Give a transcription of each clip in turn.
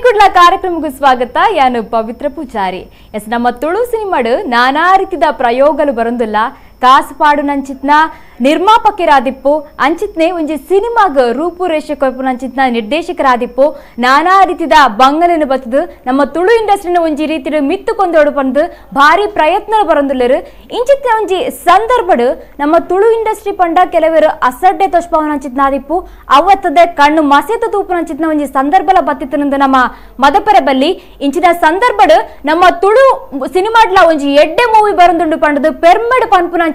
ಸಿನಿಕುಡ್ಲ ಕಾರ್ಯಕ್ರಮಕ್ಕೆ ಸ್ವಾಗತ. ಯಾನು ಪವಿತ್ರ ಪೂಜಾರಿ. ಎಸ್, ನಮ್ಮ ತುಳು ಸಿನಿಮಾಡು ನಾನಾ ರೀತಿಯ ಪ್ರಯೋಗಗಳು ಬರಂದಿಲ್ಲ. ಕಾಸುಪಾಡು ನಂಚಿತ್ನ ನಿರ್ಮಾಪಕರಾದಿಪ್ಪು, ಅಂಚಿತ್ನೆ ಒಂಜಿ ಸಿನಿಮಾಗ ರೂಪುರೇಷೆ ಕೊಯ್ಪುನಂಚಿತ್ನ ನಿರ್ದೇಶಕರಾದಿಪ್ಪು, ನಾನಾ ರೀತಿಯ ಬಂಗಲೆನು ಬತ್ತದು ನಮ್ಮ ತುಳು ಇಂಡಸ್ಟ್ರಿನ ಒಂಜಿ ರೀತಿಯ ಮಿತ್ತು ಕೊಂದೋಡು ಪಂದು ಭಾರಿ ಪ್ರಯತ್ನ ಬರಂದುಲ್ಲೇರು. ಇಂಚಿತ್ನ ಒಂಜಿ ಸಂದರ್ಭಡು ನಮ್ಮ ತುಳು ಇಂಡಸ್ಟ್ರಿ ಪಂಡ ಕೆಲವರು ಅಸಡ್ಡೆ ತೊಷ್ಪವನಂಚಿತ್ನಾದಿಪ್ಪು, ಅವತ್ತದೆ ಕಣ್ಣು ಮಸೆತ ತೂಪುನಂಚಿತ್ನ ಒಂಜಿ ಸಂದರ್ಭಲ ಬತ್ತಿತ್ತನಂದು ನಮ್ಮ ಮದಪರೆ ಬಲ್ಲಿ. ಇಂಚಿನ ಸಂದರ್ಭಡು ನಮ್ಮ ತುಳು ಸಿನಿಮಾಡ್ಲ ಒಂಜಿ ಎಡ್ಡೆ ಮೂವಿ ಬರಂದುಂಡು ಪಂಡದು ಪೆರ್ಮಡ್ ಪನ್ಪುನಂಚ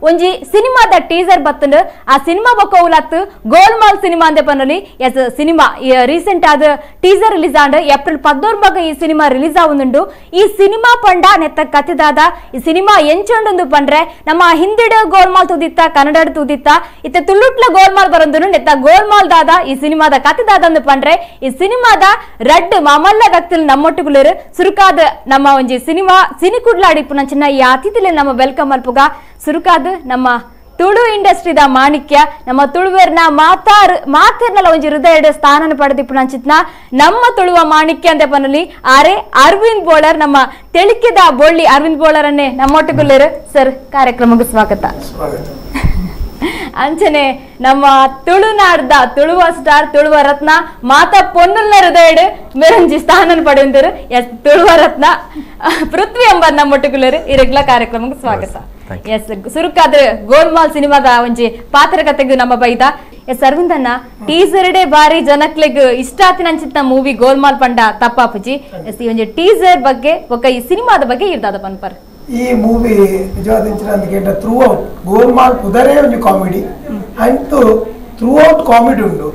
ಒಂಜಿ ಸಿನಿಮಾದ ಟೀಸರ್ ಬತ್ತಂಡು. ಆ ಸಿನಿಮಾ ಬೊಕ್ಕ ಗೋಲ್ಮಾಲ್ ಸಿನಿಮಾ ಅಂದೆ ಪನ್ನೊಲಿ. S, cinema recent ಆದ teaser release and April 14 ಈ ಸಿನಿಮಾ ರಿಲೀಸ್ ಆവുಂದುಂಡು. ಈ ಸಿನಿಮಾ ಪಂಡ ನೆತ್ತ ಕತೆದಾದ ಈ ಸಿನಿಮಾ ಎಂಚೊಂಡೊಂದು ಪಂಡ್ರೆ ನಮ್ಮ ಹಿಂದಿಡ ಗೋಲ್ಮಾಲ್ ತೂದಿತ್ತ, ಕನ್ನಡ ತೂದಿತ್ತ, ಇತ್ತ ತುಳುಟ್ಲ ಗೋಲ್ಮಾಲ್ ಬರಂದುನು ನೆತ್ತ ಗೋಲ್ಮಾಲ್ ದಾದ ಈ ಸಿನಿಮಾದ ಕತೆದಾದ ಅಂದು ಪಂಡ್ರೆ ಈ ಸಿನಿಮಾದ ರಡ್ಡ್ ಮಾಮಲ್ಲ ವ್ಯಕ್ತಿಲು ನಮ್ಮೊಟ್ಟುಗುಲೇರು. ಸುರುಕಾದ ನಮ್ಮ ಒಂಜಿ ಸಿನಿಮಾ ಸಿನಿಕುಡ್ಲಾಡಿಪ್ಪುನಂಚಿನ ಈ ಅತಿಥಿಲೆ ನಮ್ಮ welcome ಅಲ್ಪುಗ. ಸುರುಕಾದ ನಮ್ಮ ತುಳು ಇಂಡಸ್ಟ್ರಿದ ಮಾಣಿಕ್ಯ, ನಮ್ಮ ತುಳುವೆರ್ನ ಮಾತಾರ್ನಲ ಒಂಜಿ ಹೃದಯದ ಸ್ಥಾನನ ಪಡೆದಿಪ್ಪುನಂಚಿತ್ನ ನಮ್ಮ ತುಳುವ ಮಾಣಿಕ್ಯ ಅಂತ ಪನಲಿ ಆರೆ ಅರವಿಂದ್ ಬೋಳರ್, ನಮ್ಮ ತೆಳಿಕೆದ ಬೊಳ್ಳಿ ಅರವಿಂದ್ ಬೋಳರ್ ಅನ್ನೇ ನಮ್ಮೊಟ್ಟುಗುಲ್ಲೇರು. ಸರ್, ಕಾರ್ಯಕ್ರಮಕ್ಕೆ ಸ್ವಾಗತ. ಅಂಚನೆ ನಮ್ಮ ತುಳುನಾಡ್ದ ತುಳುವ ಸ್ಟಾರ್, ತುಳುವ ರತ್ನ, ಮಾತಾ ಪೊನ್ನುಲ್ನ ಹೃದಯಡ್ ಮೇರೊಂಜಿ ಸ್ಥಾನನ ಪಡೆಯುಂದರು. ಎಸ್, ತುಳುವ ರತ್ನ ಪೃಥ್ವಿ ಎಂಬ ನಮ್ಮೊಟ್ಟುಗುಲ್ಲೇರು. ಇರಗ್ಲ ಕಾರ್ಯಕ್ರಮಕ್ಕೆ ಸ್ವಾಗತ. ಎಸ್, ಸುರುಕಾದ್ರೆ ಗೋಲ್ಮಾಲ್ ಸಿನಿಮಾದ ಒಂಜಿ ಪಾತ್ರ ಕತೆಗೂ ನಮ್ಮ ಬೈದ. ಎಸ್ ಅರವಿಂದ್ ಅಣ್ಣ, ಟೀಸರ್ ಡೇ ಬಾರಿ ಜನಕ್ಲೆಗ್ ಇಷ್ಟ ಆತಿನಂಚಿತ್ತ ಮೂವಿ ಗೋಲ್ಮಾಲ್ ಪಂಡ ತಪ್ಪಾಪುಜಿ. ಎಸ್, ಈ ಒಂಜಿ ಟೀಸರ್ ಬಗ್ಗೆ ಒಕ್ಕ ಈ ಸಿನಿಮಾದ ಬಗ್ಗೆ ಇರ್ದಾದ ಪನ್ಪರ್. ಈ ಮೂವಿ ನಿಜವಾದ ಥ್ರೂ ಔಟ್ ಗೋಲ್ಮಾಲ್ ಪುದರೇ ಒಂಜಿ ಕಾಮಿಡಿ ಅಂತೂ through out comedy ಉಂಡು.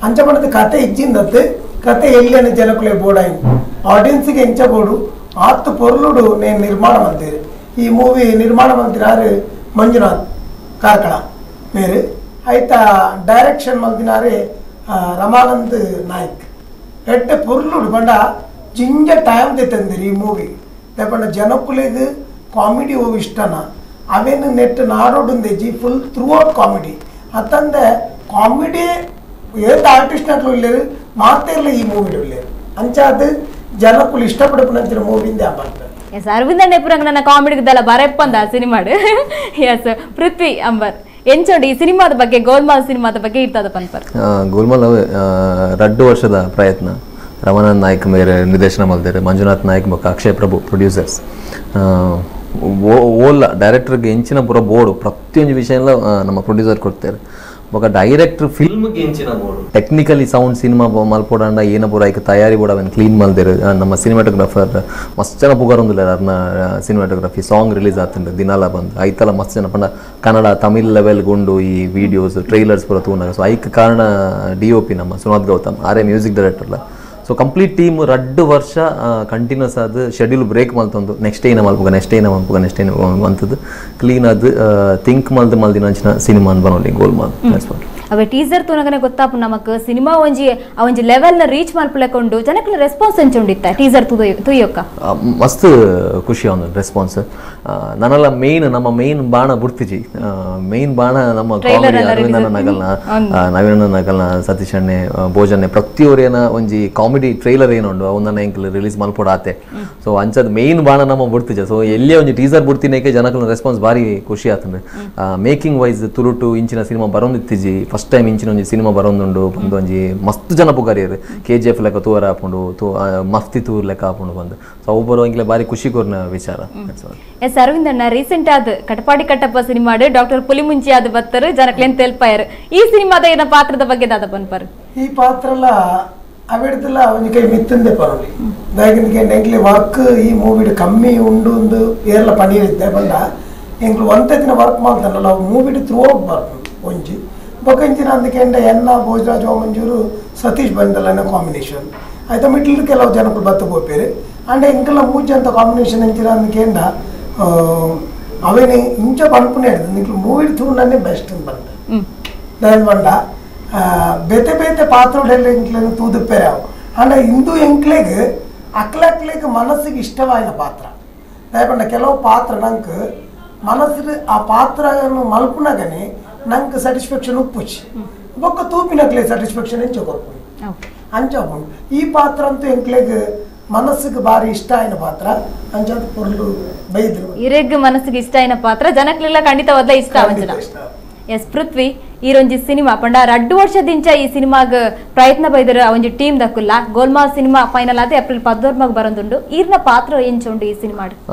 ಅಂಚ ಪಂಡದ ಕತೆ ಇಜ್ಜಿಂದತ್ತೆ ಕತೆ ಎಲ್ಲಿನ ಜನಕುಲೆ ಬೋಡಾಯಿ ಆಡಿಯನ್ಸ್ಗೆ ಎಂಚ ಬೋಡು ಆತ್ ಪೊರ್ಲುಡು ನೇನು ನಿರ್ಮಾಣ ಮಾಡ್ತೀರಿ. ಈ ಮೂವಿ ನಿರ್ಮಾಣ ಮಲ್ತಿನಾರು ಮಂಜುನಾಥ್ ಕಾರ್ಕಳ ಮೇರು, ಆಯ್ತಾ ಡೈರೆಕ್ಷನ್ ಮಲ್ತಿನಾರು ರಮಾನಂದ್ ನಾಯ್ಕ್. ಎಡ್ಡೆ ಪೊರ್ಲುಡು ಪಂಡ ಜಿಂಜ ಟೈಮ್ ತಂದಿರಿ ಈ ಮೂವಿ. ಪಂಡ ಜನಕುಲೆಗ್ ಕಾಮಿಡಿ ಅವು ಇಷ್ಟನ ಅವೇನು ನೆಟ್ ನಾಡೋಡುಂದೆಜಿ full through out comedy. ಅತ್ತಂದೆ ಕಾಮಿಡಿ ಏತ ಆರ್ಟಿಸ್ಟ್ನట్లు ಇಲ್ಲೇರು ಮಾತೇರ್ಲ ಈ ಮೂವಿ ಇಲ್ಲೇರು ಅಂಚಾದ ಜನಕುಲು ಇಷ್ಟಪಡಪುನಂಚಿನ ಮೂವಿಂದ ಬರ್ತಾರೆ. ಎಸ್, ಅರವಿಂದ ನೆಪುರಂಗ ನನ್ನ ಕಾಮಿಡಿಗದಲ್ಲ ಬರೆಪ್ಪಂದ ಸಿನಿಮಾಡು. ಎಸ್, ಪೃಥ್ವಿ ಅಂಬರ್ ಎಂಚೋಡಿ ಈ ಸಿನಿಮಾದ ಬಗ್ಗೆ, ಗೋಲ್ಮಾಲ್ ಸಿನಿಮಾದ ಬಗ್ಗೆ ಇರ್ತದ ಪನ್ಪರ್. ಗೋಲ್ಮಾಲ್ 2 ವರ್ಷದ ಪ್ರಯತ್ನ. ರಮಾನಂದ್ ನಾಯ್ಕ್ ಮೇರೆ ನಿರ್ದೇಶನ ಮಲ್ದೇರು, ಮಂಜುನಾಥ್ ನಾಯ್ಕ್ ಬೊಕ್ಕ ಅಕ್ಷಯ್ ಪ್ರಭು ಪ್ರೊಡ್ಯೂಸರ್ಸ್. ಓಲ್ಲ ಡೈರೆಕ್ಟರ್ಗೆ ಎಂಚಿನ ಪೂರ ಬೋರ್ಡು ಪ್ರತಿಯೊಂದು ವಿಷಯ ನಮ್ಮ ಪ್ರೊಡ್ಯೂಸರ್ ಕೊಡ್ತಾರೆ. ಬೊಕ್ಕ ಡೈರೆಕ್ಟರ್ ಫಿಲ್ಮ್ಗೆ ಎಂಚಿನ board technically sound cinema ಮಲ್ಪೋಡಂಡ ಏನ ಪೂರ ಐಕ್ ತಯಾರಿ ಬೋರ್ಡ್ ಅವೇನು ಕ್ಲೀನ್ ಮಲ್ದೇರು. ನಮ್ಮ ಸಿನಿಮಾಟೋಗ್ರಾಫರ್ ಮಸ್ತ್ ಜನ ಪುಗಾರೊಂದಿಲ್ಲ ಅರ್ನ cinematography song release ಆತಂಡು ದಿನಾಲ ಬಂದು ಐತಲ ಮಸ್ತ್ ಜನ ಪಂಡ ಕನ್ನಡ ತಮಿಳ್ ಲೆವೆಲ್ ಗುಂಡು ಈ ವೀಡಿಯೋಸ್ ಟ್ರೈಲರ್ಸ್ ಪೂರ ತೂನಾಗ. ಸೊ ಐಕ್ ಕಾರಣ D O P ನಮ್ಮ ಸುನಾಥ್ ಗೌತಮ್ ಆರೇ ಮ್ಯೂಸಿಕ್ ಡೈರೆಕ್ಟರ್ಲ. So complete team 2 ವರ್ಷ ಕಂಟಿನ್ಯೂಸ್ ಆದ ಶೆಡ್ಯೂಲ್ ಬ್ರೇಕ್ ಮಲ್ತೊಂದು ನೆಕ್ಸ್ಟ್ ಏನ ಮಲ್ಪುಗ ನೆಕ್ಸ್ಟ್ ಏನ ಮಲ್ಪುಗ ನೆಕ್ಸ್ಟ್ ಏನ ಅಂತದ್ದು ಕ್ಲೀನ್ ಆದ ಥಿಂಕ್ ಮಲ್ದು ಮಲ್ದಿನ ಸಿನಿಮಾ ಬನೋಲಿ ಗೋಲ್ಮಾಲ್. ಅವೆ ಟೀಸರ್ ತೂನಗನೆ ಗೊತ್ತಾಪು ನಮಕ್ ಸಿನಿಮಾ ಒಂಜಿ ಆ ಒಂಜಿ ಲೆವೆಲ್ ನ ರೀಚ್ ಮಲ್ಪಲೆಕೊಂಡು ಜನಕ್ಲೆ ರೆಸ್ಪಾನ್ಸ್ ಎಂಚುಂಡಿತ್ತ ಟೀಸರ್ ತೂಯೊಕ್ಕ ಮಸ್ತ್ ಖುಷಿ ಅವನು ರೆಸ್ಪಾನ್ಸ್. ನನ್ನಲ್ಲ ಮೇನ್ ನಮ್ಮ ಮೇನ್ ಬಾಣ ಬುಡ್ತಿಜಿ, ಮೇನ್ ಬಾಣ ನಮ್ಮ ಕಾಮಿಡಿ ಅರವಿಂದನ ನಗಲ್ನ, ನವೀನ ನಗಲ್ನ, ಸತೀಶ್ ಅಣ್ಣೆ, ಭೋಜನೆ ಪ್ರತಿಯೊರೇನ ಒಂಜಿ ಕಾಮಿಡಿ ಟ್ರೈಲರ್ ಏನುಂಡು ಅವನ್ನ ಎಂಕಲ್ ರಿಲೀಸ್ ಮಲ್ಪೋಡ ಆತೆ. ಸೊ ಅಂಚದ ಮೇನ್ ಬಾಣ ನಮ್ಮ ಬುಡ್ತಿಜ. ಸೊ ಎಲ್ಲಿಯೇ ಒಂಜಿ ಟೀಸರ್ ಬುಡ್ತಿನೇಕೆ ಜನಕ್ಲೆ ರೆಸ್ಪಾನ್ಸ್ ಭಾರಿ ಖುಷಿ ಆತಂದ್ರೆ. ಮೇಕಿಂಗ್ ವೈಸ್ ತುರುಟು ಇಂಚಿನ ಸಿನಿಮಾ ಬರೋಂದಿತ್ತಿಜಿ, ಫಸ್ಟ್ ಟೈಮ್ ಇಂಚಿನ ಒಂಜಿ ಸಿನಿಮಾ ಬರೋಂದುಂಡು ಬಂದು ಒಂಜಿ ಮಸ್ತ್ ಜನ ಪುಗಾರಿಯರು K G F ಲೆಕ್ಕ ತೂವರ ಹಾಕೊಂಡು ಮಸ್ತಿ ತೂರ್ ಲೆಕ್ಕ ಹಾಕೊಂಡು ಬಂದು. ಸೊ ಅವು ಬರೋ ಇಂಗ್ಲೆ ಭಾರಿ ಖುಷಿ ಕೊರ್ನ ವಿಚಾರ. ಎಸ್ ಅರವಿಂದ್ ಅಣ್ಣ, ರೀಸೆಂಟ್ ಆದ ಕಟಪಾಡಿ ಕಟ್ಟಪ್ಪ ಸಿನಿಮಾಡು ಡಾಕ್ಟರ್ ಪುಲಿಮುಂಚಿ ಆದ ಬತ್ತರು ಜನಕ್ಲೇನ್ ತೆಲ್ಪಾಯರು. ಈ ಸಿನಿಮಾದ ಏನ ಪಾತ್ರದ ಬಗ್ಗೆ ದಾದ ಪನ್ಪರ್? ಈ ಪಾತ್ರ ಎಲ್ಲ ಅವೆಡ್ದಲ್ಲ ಒಂಜಿ ಕೈ ಮಿತ್ತಂದೆ ಪರೋಲಿ ದಾಗಿಂದ ಎಂಕ್ಲೆ ವರ್ಕ್ ಈ ಮೂವಿಡ್ ಕಮ್ಮಿ ಉಂಡು ಒಂದು ಏರ್ಲ ಪಣೀರಿದ್ದೆ ಬಂದ ಎಂಕ್ಲು ಒಂತೆ ದಿನ ವರ್ಕ್ ಮಾಡ್ತಾನಲ್ಲ ಅವು ಮೂವಿಡ್ ಥ್ರೂ ಔಟ್ ಬರ್ಪುಂಡು ಒಂಜಿ ಬೊಕ್ಕ ಇಂಚಿನ ಅಂದಕೆಂಡ ಎನ್ನ ಭೋಜರಾಜ್ ಮಂಜೂರು ಸತೀಶ್ ಬಂದಲ್ಲನ ಕಾಂಬಿನೇಷನ್ ಆಯ್ತಾ ಮಿಡ್ಲ್ ಕೆಲವು ಜನಕ್ಕೂ ಬತ್ತ ಪೋಪೇರು ಅಂಡ್ ಎಂಕೆಲ್ಲ ಮೂಜಿ ಅಂತ ಕಾಂಬಿನೇಷನ್ ಎಂಚಿನ ಅಂದಕೆಂಡ ಅವೇನೆ ಇಂಚ ಪನ್ಪುನೆ ಹಿಡ್ದು ನಿಕ್ಲು ಮೂವಿ ಥ್ರೂನೇ ಬೆಸ್ಟ್ ಅಂತ ಬಂದ ದಾಯ್ ಬಂಡ ಬೇತೆ ಬೇತೆ ಪಾತ್ರೋಡೆಲ್ಲ ಎಂಕ್ಲೇನು ತೂದುಪ್ಪೇರೆ ಅವು ಅಂಡ ಇಂದು ಎಂಕ್ಲೆಗ್ ಅಕ್ಲಕ್ಲೆಗ್ ಮನಸ್ಸಿಗೆ ಇಷ್ಟವಾಯಿನ ಪಾತ್ರ ದಾಯ್ ಕೆಲವು ಪಾತ್ರ ನಂಗೆ ಮನಸ್ಸಿಗೆ ಆ ಪಾತ್ರವನ್ನು ಮಲ್ಪುನಗನೆ ನಂಗೆ ಸ್ಯಾಟಿಸ್ಫ್ಯಾಕ್ಷನ್ ಉಪ್ಪುಚಿ ಬೊಕ್ಕ ತೂಪಿನಕ್ಲೆ ಸ್ಯಾಟಿಸ್ಫ್ಯಾಕ್ಷನ್ ಎಂಚ ಕೊರ್ಪುಂಡು. ಅಂಚ ಈ ಪಾತ್ರ ಅಂತೂ ಎಂಕ್ಲೆಗ್ ಮನಸ್ಸಿಗೆ ಬಾರಿ ಇಷ್ಟ ಆಯ್ನ ಪಾತ್ರ ಅಂಚಾದ ಪೊರ್ಲು ಬೈದ್ರು ಇರೆಗ್ ಮನಸ್ಸಿಗೆ ಇಷ್ಟ ಆಯ್ನ ಪಾತ್ರ ಜನಕ್ಲೆಲ್ಲ ಖಂಡಿತವಾದ ಇಷ್ಟ ಅವಂಜನ. ಎಸ್ ಪೃಥ್ವಿ ಈರೊಂಜಿ ಸಿನಿಮಾ ಪಂಡ 2 ವರ್ಷದಿಂಚ ಈ ಸಿನಿಮಾಗ ಪ್ರಯತ್ನ ಬೈದರ ಒಂಜಿ ಟೀಮ್ ದಕ್ಕುಲ್ಲ ಗೋಲ್ಮಾಲ್ ಸಿನಿಮಾ ಫೈನಲ್ ಆದ ಏಪ್ರಿಲ್ 14 ಬರಂದುಂಡು ಈರ್ನ ಪಾತ್ರ ಎಂಚುಂಡು ಈ ಸಿನಿಮಾ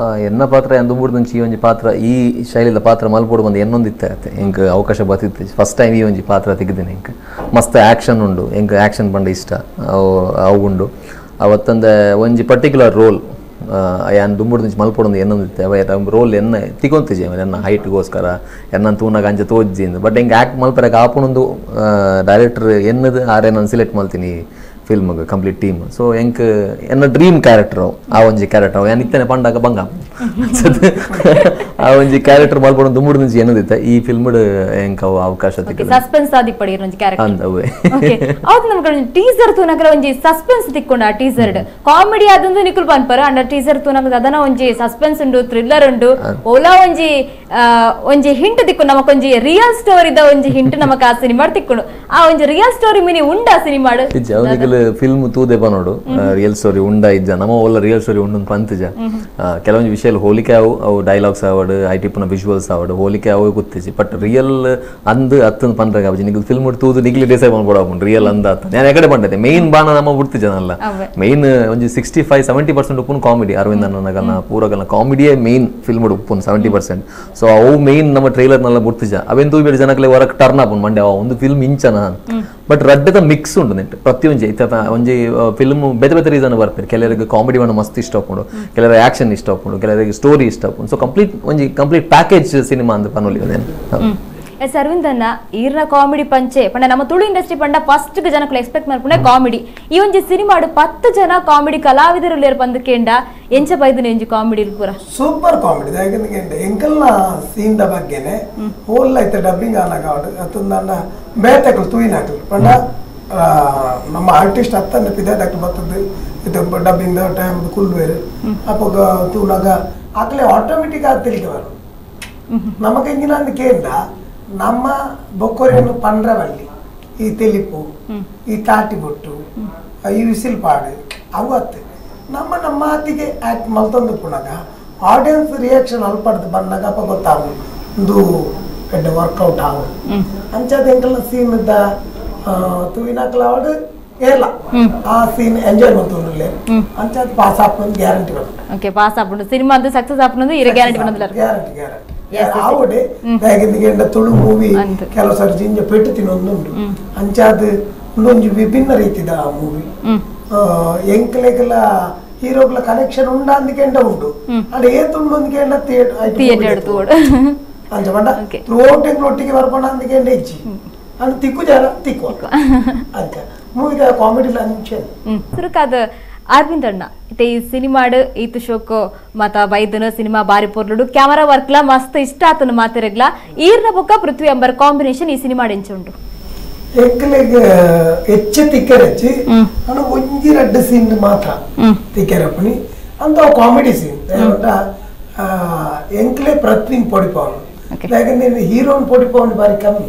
ಎನ್ನ ಪಾತ್ರ ಎಂದುಂಬುಡ್ದಂಚಿ ಈ ಒಂಜಿ ಪಾತ್ರ ಈ ಶೈಲಿದ ಪಾತ್ರ ಮಲ್ಪೋಡು ಬಂದು ಎನ್ನೊಂದಿತ್ತೆ ಎಂಕ್ ಅವಕಾಶ ಬತ್ತಿತ್ತು ಫಸ್ಟ್ ಟೈಮ್ ಈ ಒಂಜಿ ಪಾತ್ರ ತೆಗೆದಿನಿ ಎಂಕ್ ಮಸ್ತ್ ಆಕ್ಷನ್ ಉಂಡು ಎಂಕ್ ಆಕ್ಷನ್ ಪಂಡ ಇಷ್ಟ ಅವು ಉಂಡು ಅವತ್ತಂದೆ ಒಂಜಿ ಪರ್ಟಿಕ್ಯುಲರ್ ರೋಲ್ ಯಾನ್ ದುಂಬುಡ್ದಿಂಚಿ ಮಲ್ಪೊಡೊಂದು ಎನ್ನೊಂದಿತ್ತೆ ಅವ ರೋಲ್ ಎನ್ನ ತಿಕೊಂತಿಜೆ ಎನ್ನ ಹೈಟ್ಗೋಸ್ಕರ ಎನ್ನ ತೂನಾಗ ಅಂಚೆ ತೋಜ್ಜಿಂದು ಬಟ್ ಹೆಂಗೆ ಆ್ಯಕ್ಟ್ ಮಲ್ಪರಕ್ಕೆ ಆಪುಣೊಂದು ಡೈರೆಕ್ಟರ್ ಎನ್ನದು ಆರೆ ನಾನು ಸೆಲೆಕ್ಟ್ ಮಲ್ತೀನಿ ಫಿಲ್ಮ್ಗೆ complete team so ಎಂಕ್ ಎನ್ನ ಡ್ರೀಮ್ ಕ್ಯಾರೆಕ್ಟರ್ ಆ ಒಂಜಿ ಕ್ಯಾರೆಕ್ಟರ್ ಯಾನ್ ಇತ್ತನೆ ಪಂಡಾಗ ಬಂಗ ಆ ಒಂಜಿ ಕ್ಯಾರೆಕ್ಟರ್ ಮಲ್ಪೊಡೊಂದು ದುಂಬುಡ್ದಿಂಚಿ ಎನ್ನದಿತ್ತೆ ಈ ಫಿಲ್ಮ್ಡ್ ಎಂಕ್ ಅವು ಅವಕಾಶ ತಿಕ್ಕುದು ಸಸ್ಪೆನ್ಸ್ ಆದಿಪ್ಪಡಿ ಒಂಜಿ ಕ್ಯಾರೆಕ್ಟರ್ ಅಂದ್ ಅವೇ ಓಕೆ ಹೌದು ನಮಗೆ ಒಂಜಿ ಟೀಸರ್ ತೂನಗರ ಒಂಜಿ ಸಸ್ಪೆನ್ಸ್ ತಿಕ್ಕೊಂಡ ಆ ಟೀಸರ್ ಕಾಮಿಡಿ ಆದಂದು ನಿಕುಲ್ ಪನ್ಪರ ಅಂಡ ಟೀಸರ್ ತೂನಗ ಅದನ ಒಂಜಿ ಸಸ್ಪೆನ್ಸ್ ಉಂಡು ಥ್ರಿಲ್ಲರ್ ಉಂಡು ಓಲಾ ಒಂಜಿ ಒಂಜಿ ಹಿಂಟ್ ತಿಕ್ಕು ನಮಕ್ ಒಂಜಿ ರಿಯಲ್ ಸ್ಟೋರಿದ ಒಂಜಿ ಹಿಂಟ್ ನಮಕ್ ಆ ಸಿನಿಮಾ ತಿಕ್ಕೊಂಡು ಆ ಒಂಜಿ ರಿಯಲ್ ಸ್ಟೋರಿ ಮಿನಿ ಉಂಡ ಆ ಸಿನಿಮಾ ಇಜ್ಜ ಅವನಿಗೆ ಫಿಲ್ಮ್ ತೂದೆ ಪನೋಡು ರಿಯಲ್ ಸ್ಟೋರಿ ಉಂಡ ಇಜ್ಜ ನಮ್ಮ ಓಲ ರಿಯಲ್ ಸ್ಟೋರಿ ಉಂಡು ಪಂತಜ ಕೆಲವೊಂಜಿ ವಿಷಯ ಹೋಲಿಕೆ ಅವು ಅವು ಡೈಲಾಗ್ಸ್ ಆವಡು I ಟಿಪ್ಪುನ ವಿಜುವಲ್ಸ್ ಆವಡು ಹೋಲಿಕೆ ಅವು ಗೊತ್ತಿಜಿ ಬಟ್ ರಿಯಲ್ ಅಂದ್ ಅತ್ತಂದು ಪಂಡ್ರಾಗ ಅವಜಿ ನಿಗ್ಲು ಫಿಲ್ಮ್ ತೂದು ನಿಗ್ಲಿ ಡಿಸೈಡ್ ಮಾಡ್ಬೋಡ ರಿಯಲ್ ಅಂದ ಅತ್ತ ನಾನು ಎಕಡೆ ಪಂಡತೆ ಮೇನ್ ಬಾಣ ನಮ್ಮ ಬಿಡ್ತಿ ಜನ ಮೇನ್ ಒಂಜಿ 65-70% ಉಪ್ಪುನ ಕಾಮಿಡಿ ಅರವಿಂದ್ ಅಣ್ಣನಗಲ್ನ ಪೂರಗಲ್ನ ಕಾಮಿಡಿಯೇ ಮೇನ್ ಫಿಲ್ಮ್ ಉಪ್ಪುನ 70%. ಸೊ ಅವು ಮೇನ್ ನಮ್ಮ ಟ್ರೈಲರ್ ನಲ್ಲ ಬಿಡ್ತಿಜ ಅವೇನು ತೂಬೇಡ ಜನಕ್ಕೆ ಹೊರಗೆ ಟರ್ನ್ ಆಪುನ್ ಮಂಡೆ ಒಂದು ಫಿಲ್ಮ್ ಇಂಚನ ಬಟ್ ರಡ್ಡದ ಮಿಕ್ಸ್ ಉಂಟು ನೆಟ್ ಪ್ರತಿಯೊಂಜಿ ಇತ್ತ ಒಂಜಿ ಫಿಲ್ಮ್ ಬೇತೆ ಬೇತೆ ರೀಸನ್ ಬರ್ತಾರೆ ಕೆಲವರಿಗೆ ಕಾಮಿಡಿ ಮಸ್ತ್ ಇಷ್ಟ ಆಪುಂಡು ಕೆಲವರಿಗೆ ಆಕ್ಷನ್ ಇಷ್ಟ ಆಪುಂಡು ಕೆಲವರಿಗೆ ಸ್ಟೋರಿ ಇಷ್ಟ ಆಪುಂಡು ಸೊ ಕಂಪ್ಲೀಟ್ ಒಂಜಿ complete package cinema ಅಂದ್ ಪನೊಲಿ ಎಸ್ ಅರವಿಂದ್ ಅಣ್ಣ ಈರ್ನ ಕಾಮಿಡಿ ಪಂಚೆ ಪಂಡ ನಮ್ಮ ತುಳು ಇಂಡಸ್ಟ್ರಿ ಪಂಡ ಫಸ್ಟ್ ಜನಕ್ಕೂ ಎಕ್ಸ್ಪೆಕ್ಟ್ ಮಾಡ್ಕೊಂಡೆ ಕಾಮಿಡಿ ಈ ಒಂಜಿ ಸಿನಿಮಾಡು 10 ಜನ ಕಾಮಿಡಿ ಕಲಾವಿದರು ಲೇರ್ ಬಂದು ಕೇಂಡ ಎಂಚ ಬೈದನ ಎಂಜಿ ಕಾಮಿಡಿ ಪೂರ ಸೂಪರ್ ಕಾಮಿಡಿ ಯಾಕಂದ್ರೆ ಎಂಕಲ್ನ ಸೀನ್ the ಬಗ್ಗೆನೆ whole ಐತೆ ಡಬ್ಬಿಂಗ್ ಆನಾಗ ಅತ್ತಂದ ಬೇತೆಕಲು ತೂಯಿನಾಕಲು ಪಂಡ ನಮ್ಮ ಆರ್ಟಿಸ್ಟ್ ಅತ್ತಂದ ಪಿದಾದಕ್ಕೆ ಬರ್ತದೆ ಇದು ಡಬ್ಬಿಂಗ್ ಟೈಮ್ ಕುಲ್ವೇರು ಅಪ್ಪ ತೂನಾಗ ಆಕಲೆ ಆಟೋಮೆಟಿಕ್ ಆಗಿ ತಿಳಿಕೆ ಬರು ನಮಗೆ ಎಂಜಿನ ಅಂದ್ ಕೇಂದ ನಮ್ಮ ಬೊಕ್ಕೊರೆಯನ್ನು ಪಂಡ್ರವಲ್ಲಿ ಈ ತೆಲಿಪು ಈ ತಾಟಿ ಬೊಟ್ಟು ಈ ವಿಸಿಲ್ ಪಾಡು ಅವು ಅತ್ತೆ ನಮ್ಮ ನಮ್ಮ ಮಾತಿಗೆ ಆ್ಯಕ್ಟ್ ಮಲ್ತೊಂದು ಪುಣಗ ಆಡಿಯನ್ಸ್ ರಿಯಾಕ್ಷನ್ ಅಲ್ಪಡ್ದು ಬಂದಾಗ ಅಪ್ಪ ಗೊತ್ತಾಗು ಒಂದು ಎಡ್ಡೆ ವರ್ಕೌಟ್ ಆವು ಅಂಚಾದ ಎಂಕಲ್ನ ಸೀನ್ ಇದ್ದ ತೂವಿನಾಕಲ ಅವಡು ಏರ್ಲ ಆ ಸೀನ್ ಎಂಜಾಯ್ ಮಾಡ್ತೊಂದಿಲ್ಲ ಅಂಚಾದ ಪಾಸ್ ಆಪುಂಡು ಗ್ಯಾರಂಟಿ ಬರ್ತದೆ. ಓಕೆ ಪಾಸ್ ಆಪುಂಡು ಸಿನಿಮಾ ಅಂತ ಸಕ್ಸಸ್ ಆಪುಂಡು ಇರ ಗ್ಯಾರಂಟಿ ಬಂದಿಲ್ಲ ಗ್ಯಾರಂಟಿ ಗ್ಯಾರಂಟಿ ಆವಡೆ ಬ್ಯಾಗಿಂದ ತುಳು ಮೂವಿ ಕೆಲವು ಸಾರಿ ಜಿಂಜ ಪೆಟ್ಟು ತಿನ್ನೊಂದುಂಟು ಅಂಚಾದ ಒಂದೊಂದು ವಿಭಿನ್ನ ರೀತಿದ ಮೂವಿ ಎಂಕ್ಲೆಗೆಲ್ಲ ಹೀರೋಗಳ ಕನೆಕ್ಷನ್ ಉಂಡ ಅಂದ್ಕೆಂಡ ಉಂಟು ಅಂಡ ಏತುಂಡು ಅಂದ್ಕೆಂಡ ಥಿಯೇಟರ್ ಅಂಚ ಪಂಡ ಥ್ರೂಔಟ್ ಎಂಕ್ಲು ಒಟ್ಟಿಗೆ ಬರ್ಪಂಡ ಅಂದ್ಕೆಂಡ ಇಜ್ಜಿ ಅಂಡ್ ತಿಕ್ಕು ಜನ ತಿಕ್ಕು ಅಂಚ ಮೂವಿದ ಕಾಮಿಡಿ ಅಂಚೆ ಸುರುಕಾದ ಅರವಿಂದ್ ಅಣ್ಣ ಇತ್ತೆ ಈ ಸಿನಿಮಾಡ್ ಈತು ಶೋಕು ಮತ ಬೈದನ ಸಿನಿಮಾ ಬಾರಿ ಪೊರ್ಲುಡು ಕ್ಯಾಮರಾ ವರ್ಕ್ಲ ಮಸ್ತ್ ಇಷ್ಟ ಆತನ ಮಾತಿರಗ್ಲ ಈರ್ನ ಬೊಕ್ಕ ಪೃಥ್ವಿ ಅಂಬರ್ ಕಾಂಬಿನೇಷನ್ ಈ ಸಿನಿಮಾಡ್ ಎಂಚ ಉಂಟು ಎಂಕ್ಲೆಗ್ ಹೆಚ್ಚ ತಿಕ್ಕರೆಚ್ಚಿ ಅಣ್ಣ ಒಂಜಿ ರಡ್ಡು ಸೀನ್ ಮಾತ್ರ ತಿಕ್ಕರಪ್ಪನಿ ಅಂತ ಕಾಮಿಡಿ ಸೀನ್ ಎಂಕ್ಲೆ ಪೃಥ್ವಿನ್ ಪೊಡಿಪವನು ಯಾಕಂದ್ರೆ ಹೀರೋನ್ ಪೊಡಿಪವನು ಬಾರಿ ಕಮ್ಮಿ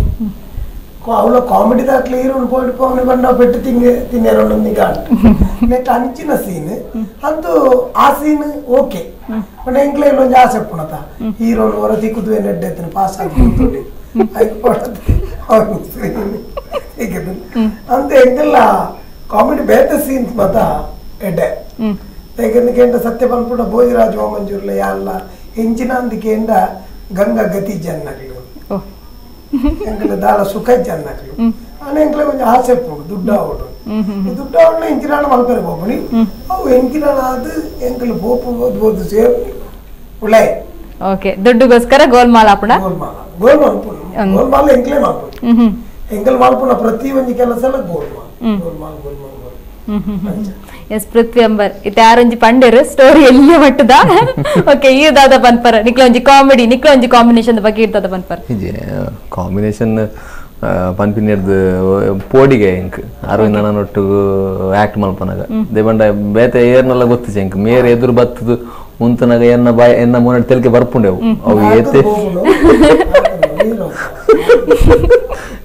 ಅವಳ ಕಾಮಿಡಿ ದಾಖಲೆ ಹೀರೋನ್ ಪೊಡಿಪವನು ಬಂಡ ಪೆಟ್ಟು ತಿಂಗೆ ತಿನ್ನೇರೋನು ನೆಟ್ ಅಂಚಿನ ಸೀನ್ ಅಂತೂ ಆ scene okay but ಎಂಕ್ಲೆ ಒಂಜಿ ಆಸೆ ಪುಣತ ಹೀರೋನ್ ಹೊರ ತಿಕ್ಕುದುವೆ ನೆಡ್ಡೆ ಪಾಸ್ ಆಗಿ ಅಂತ ಎಂಕೆಲ್ಲ ಕಾಮಿಡಿ ಬೇತೆ ಸೀನ್ಸ್ ಮಾತ ಎಡ್ಡೆ ಯಾಕಂದ್ರೆ ಕೇಂದ್ರ ಸತ್ಯ ಪನ್ಪುಂಡ ಭೋಜರಾಜ್ ವಾಮಂಜೂರ್ಲ ಯಾಲ್ಲ ಎಂಚಿನ ಅಂದ ಕೇಂದ್ರ ಗಂಗಾ ಗತಿ ಜನ್ನಕ್ಲು ಎಂಕಲ ದಾಲ ಸುಖ ಜನ್ನಕ್ಲು ಅಣ್ಣ ಎಂಕಲೆ ಕೊಂಚ ಆಸೆ ಪುಂಡು ದುಡ್ಡು ಆವಡು ದುಡ್ಡು ಆವಡ ಎಂಚಿನಾಣ ಮಲ್ಪರೆ ಪೋಪುನಿ ಅವು ಎಂಚಿನಾಣ ಅದು ಎಂಕಲು ಪೋಪು ಓದು ಸೇರ್ ಉಳ್ಳೆ ಓಕೆ ದುಡ್ಡುಗೋಸ್ಕರ ಗೋಲ್ಮಾಲ್ ಆಪುಂಡ ಗೋಲ್ಮಾಲ ಗೋಲ್ ಮಲ್ಪುಂಡು ಗೋಲ್ಮಾಲ್ ಎಂಕ್ಲೆ ಮಲ್ಪುಂಡು ಎಂಕಲ್ ಮಲ್ಪುನ ಪ್ರತಿ ಒಂಜಿ ಕೆಲಸ ಎಲ್ಲ ಗೋಲ್ಮಾಲ್ ಗೋಲ್ಮಾಲ್ ಗೋಲ್ಮಾಲ್ ಗೋಲ್. ಎಸ್ ಪೃಥ್ವಿ ಅಂಬರ್ ಇತ್ತೆ ಯಾರೊಂಜಿ ಪಂಡೇರು ಸ್ಟೋರಿ ಎಲ್ಲಿ ಮಟ್ಟದ ಓಕೆ ಈ ದಾದ ಪನ್ಪರ ನಿಕ್ಲ ಒಂಜಿ ಕಾಮಿಡಿ ನಿಕ್ಲ ಒಂಜಿ ಕಾಂಬಿನೇಷನ್ ಬಗ್ಗೆ ಇರ್ತದ ಪನ್ಪರ ಇಜೆ ಕಾಂಬಿನೇಷನ್ ಪನ್ಪಿನೆರ್ದು ಪೋಡಿಗೆ ಎಂಕ್ ಅರವಿಂದ ನನ್ನೊಟ್ಟು ಆಕ್ಟ್ ಮಲ್ಪನಾಗ ದೇಬಂಡ ಬೇತೆ ಏರ್ನೆಲ್ಲ ಗೊತ್ತಿಜೆ ಎಂಕ್ ಮೇರ್ ಎದುರು ಬತ್ತದು ಉಂತನಾಗ ಎನ್ನ ಬಾಯ್ ಎನ್ನ ಮೊನ್ನೆ ತೆಲಿಕೆ ಬರ್ಪುಂಡೆವು ಅವು ಏತೆ